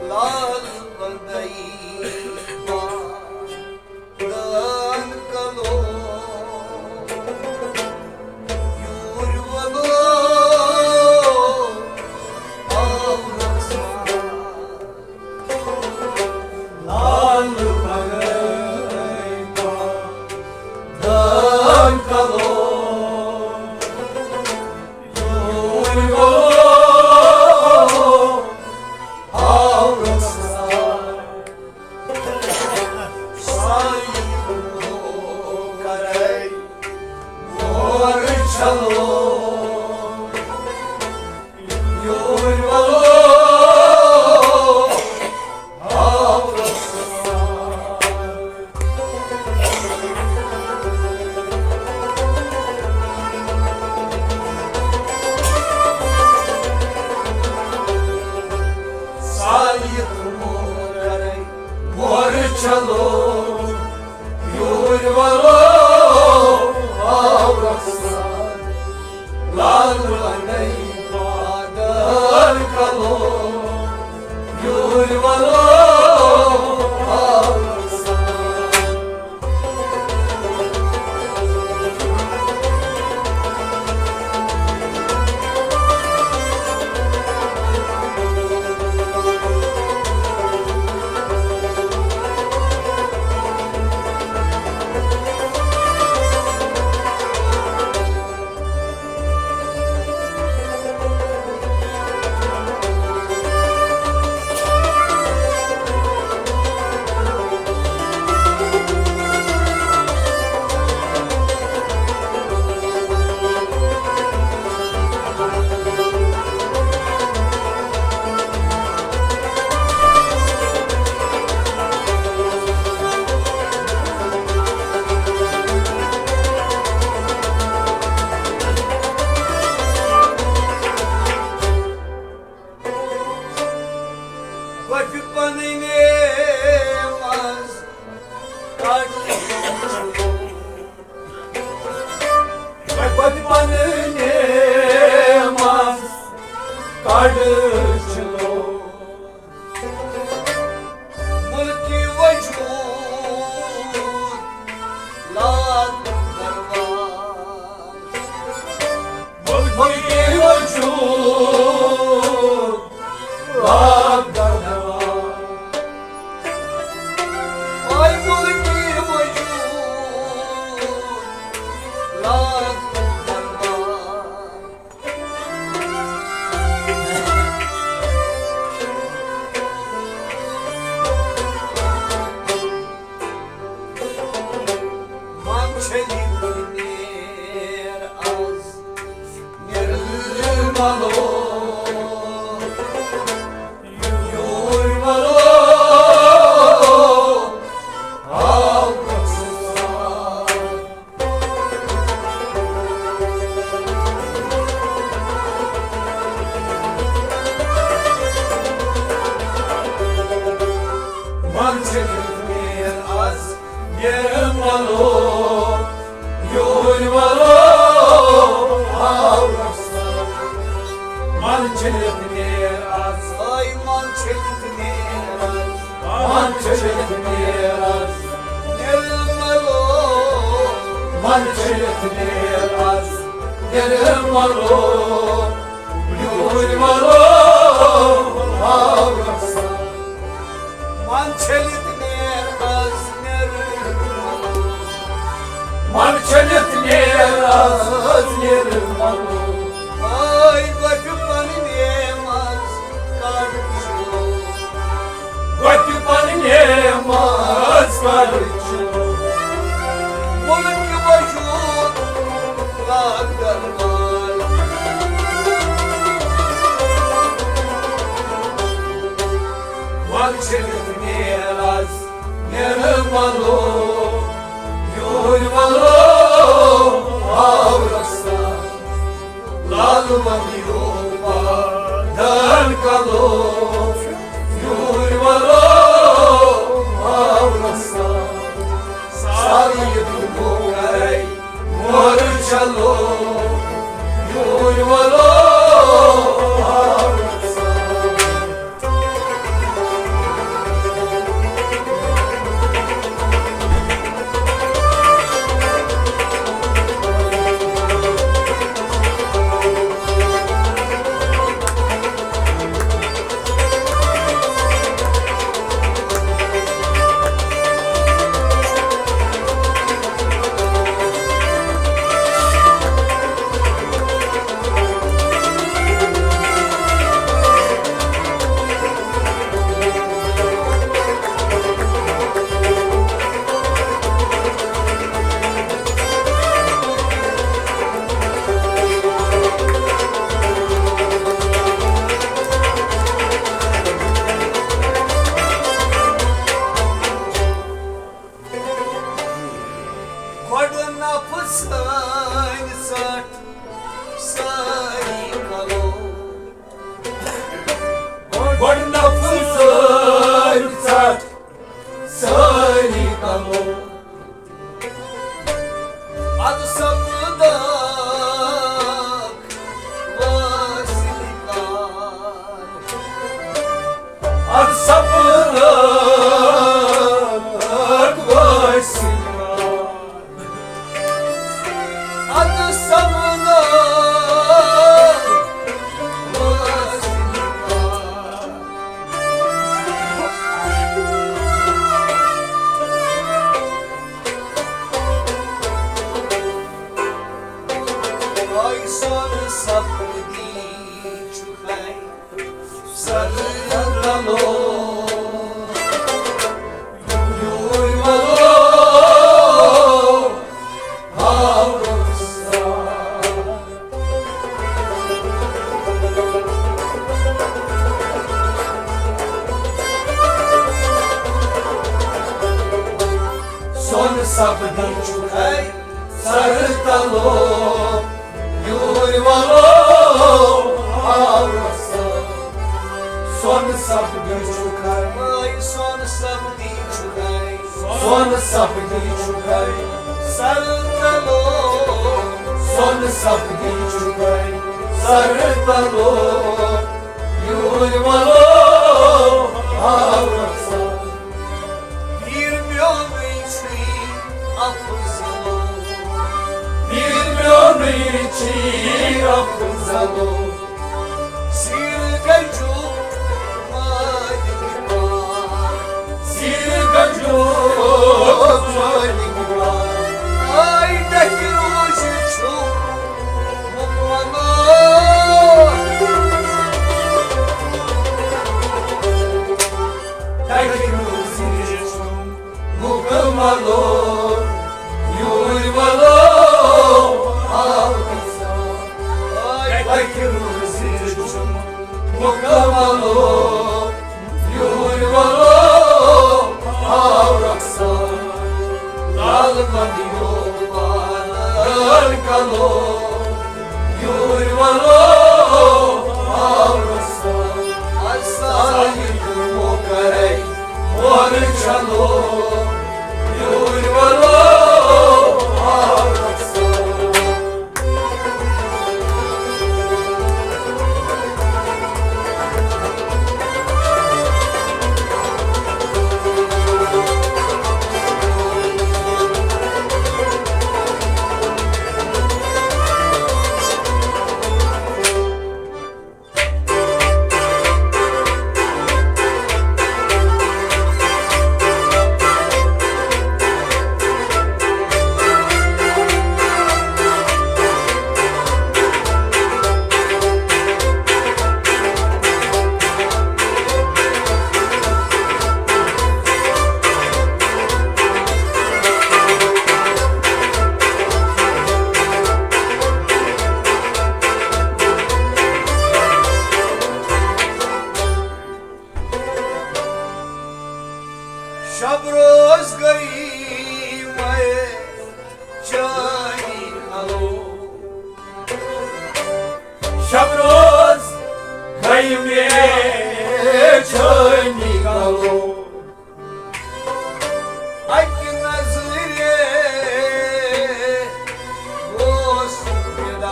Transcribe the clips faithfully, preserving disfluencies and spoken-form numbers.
لال بندئی دان کلو، یور ولو آو رخسار۔ لال بندئی دان کلو، یور ولو آو رخسار۔ سالی کرے مور چلو، یور ولو آو رخسار۔ سالی تمور کرے مور چلو، یور ولو آو رخسار۔ لال بندئی پادر کلو، یور ولو آو رخسار۔ گۄپھِ پنٕنۍ منٛز کڑ۔ گۄپھِ پنٕنۍ منٛز کڑ چلو۔ ملکی وجود لال دربار۔ ملکی وجود لال دربار۔ آے ملکی وجود لال دربار۔ من چھٔلِتھ نیر از نِرملو، یور ولو آو رخسار۔ من چھٔلِتھ نیر از نِرملو، یور ولو آو رخسار۔ من چھٔلِتھ نیر از، آے من چھٔلِتھ نیر از۔ من چھٔلِتھ نیر از نِرملو۔ من چھٔلِتھ نیر از نِرملو، یور ولو آو رخسار۔ من چھٔلِتھ نیر از نِرملو۔ من چھٔلِتھ نیر از نِرملو۔ آے گۄپھِ پنٕنۍ منٛز کڑ چلو۔ گۄپھِ پنٕنۍ منٛز کڑ چلو۔ ملکی وجود لال دربار۔ من چھٔلِتھ نیر از Dön kalo, yürü valo, avrasa, sarı yudum kay, mor chalo, yürü valo, avrasa. گۄڈٕ نفسٲنۍ ژٹھ سٲری کلو۔ گۄڈٕ نفسٲنۍ ژٹھ سٲری کلو۔ اَدٕ سپداکھ وٲصِل کار۔ اَدٕ سپداکھ وٲصِل کار۔ اَدٕ سپداکھ وٲصِل کار۔ آے سۄن سپدی چھُ ہے سر تلو۔ یوٗرۍ ولو ہاورُک سر۔ سۄن سپدی چھُ ہے سر تلو، یوٗرۍ ولو ہاورُک سر۔ سۄن سپدی چھُ ہے، سۄن سپدی چھُ ہے۔ سۄن سپدی چھُ ہے سر تلو۔ سۄن سپدی چھُ ہے سر تلو۔ یوٗرۍ ولو ہاورُک سر۔ پیٖر میونُے چھُے افضلو۔ پیٖر میونُے چھُے افضلو۔ سیٖر گنجُک مٲلِک پاک۔ سیٖر گنجُک مٲلِک پاک۔ آے ڈکھِ روزِ چھُ مُکملو۔ ڈکھِ روزِ چھُ مُکملو، یوٗرۍ ولو ہاورُک سر۔ آے ڈکھِ روزِ چھُ مُکملو، یوٗرۍ ولو ہاورُک سر۔ لال بندیو پالن کلو، یوٗرۍ ولو ہاورُک سر۔ سایہِ تِمو کرے اور چلو، یوٗرۍ ولو ہاورُک سر۔ شب روز گٔے مےٚ چٲنی کلو۔ اَکہِ نظرِ گوس فدا۔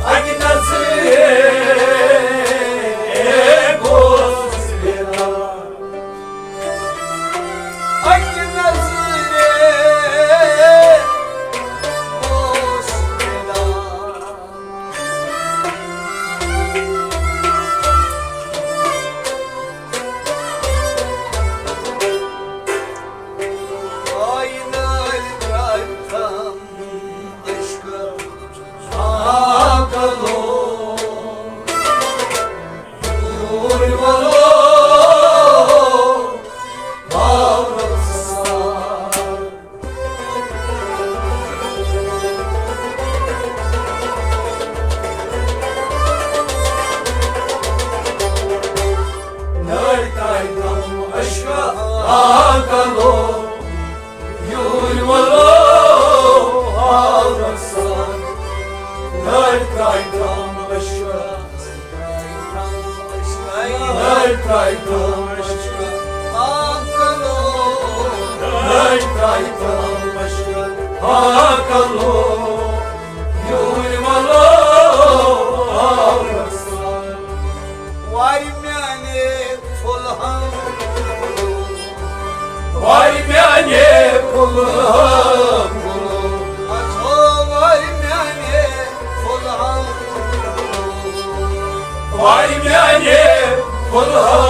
اَکہِ نظرِ گوس فدا۔ اَکہِ نظرِ گوس فدا۔ آینہٕ ترٛاوِ تھم عشقہٕ آکلو۔ دوٗرۍ ولو باورس سان۔ نٔرۍ ترٛاوِ تھم عشقہٕ آکلو۔ یوٗرۍ ولو باورس سان۔ نٔرۍ ترٛاوِ تھم عشقہٕ لَے ترٛاوِ تھم عشقہٕ آکلو۔ لَے ترٛاوِ تھم عشقہٕ آکلو۔ یوٗرۍ وَلو آورس سان۔ وارِ میٛانہِ پھُلہٕ ہم پھُلو۔ وارِ میٛانہِ پھُلہٕ ہم پھُلو۔ اَتھو وارِ میٛانہِ پھُلہٕ ہم پھُلو۔ وارِ میٛانہِ پھُلہٕ ہم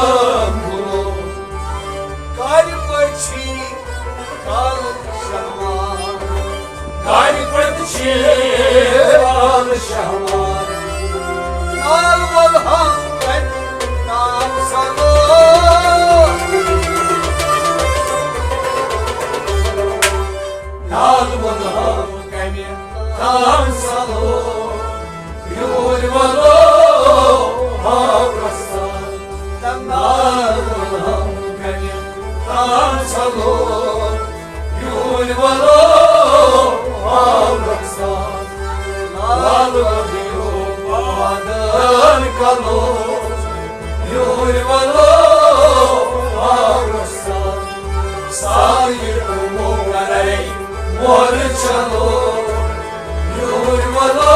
پھُلو۔ کارِ پٲٹھۍ چھی کال شہوار۔ کارِ پٲٹھۍ چھی کال شہوار۔ نال وَلہٕ ہم کَتہِ تام سَلو۔ نال وَلہٕ ہم کَمہِ تام سَلو۔ یوٗرۍ وَلو آورس سان۔ نال وَلہٕ ہم کَمہِ تام سَلو۔ یوٗرۍ وَلو آورس سان۔ لال وَلہٕ یو وادن کَلو۔ یوٗرۍ وَلو آورس سان۔ سایہِ تِمو کَرَے مور چلو۔ یوٗرۍ وَلو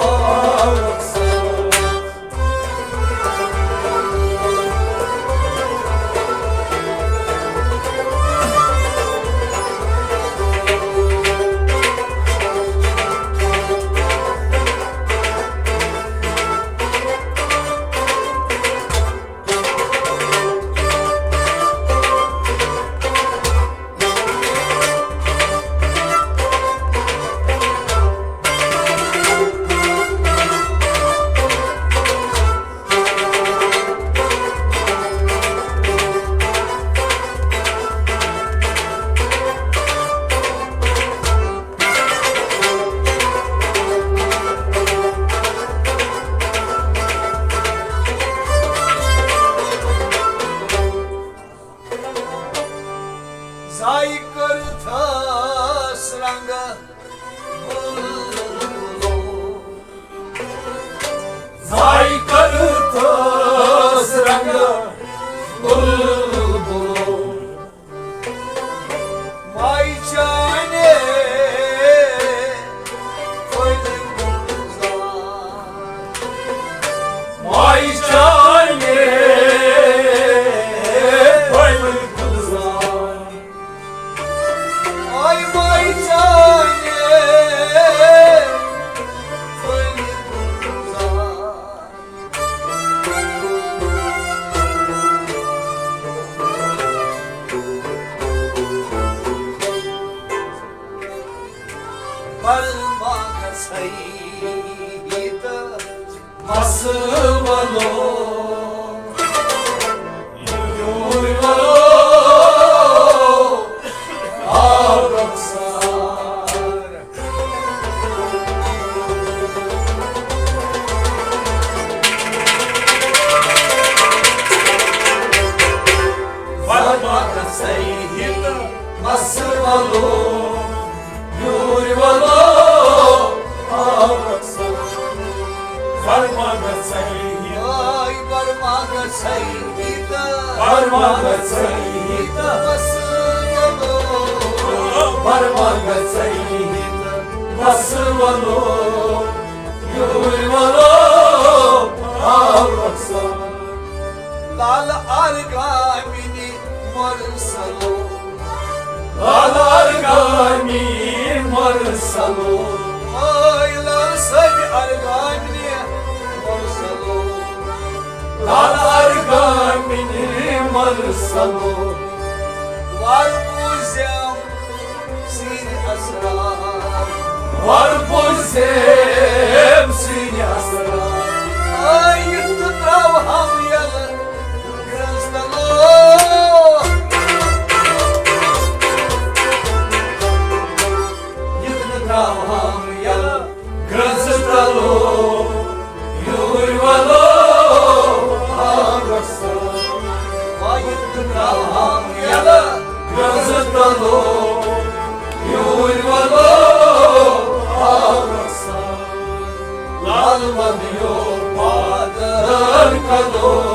آورس سان۔ زاے کٔرتھس رنگ بلبلو۔ زاے کٔرتھس رنگ بلبلو۔ ماے چانے پھٔلۍ گُلزار۔ ماے چانے پھٔلۍ گُلزار۔ آے ماے چانے پھٔلۍ گُلزار۔ پرما گژھے تہٕ بس ولو، یوٗرۍ ولو آو رخسار۔ پرما گژھے تہٕ بس ولو، یوٗرۍ ولو۔ یوٗرۍ وَلو آو رۄخصار۔ لال ارغامنی مرسلو۔ لال ارغامنی مرسلو۔ اے لال صٲبِ ارغامنی مرسلو۔ لال ارغامنی مرسلو۔ وار بوٗزِم سِنۍ اسرار۔ وار بوٗزِم سِنۍ اسرار۔ آے یُتھ نہٕ ترٛاوہَم یَلہٕ گرٛنٛز تَلو۔ یُتھ نہٕ ترٛاوہَم یَلہٕ گرٛنٛز تَلو۔ یوٗرۍ وَلو آو رۄخصار۔ وایِتھ ترٛاوہَم یَلہٕ گرٛنٛز تَلو۔ یوٗرۍ وَلو آو رۄخصار۔ لال وَدیو پادَر کَلو۔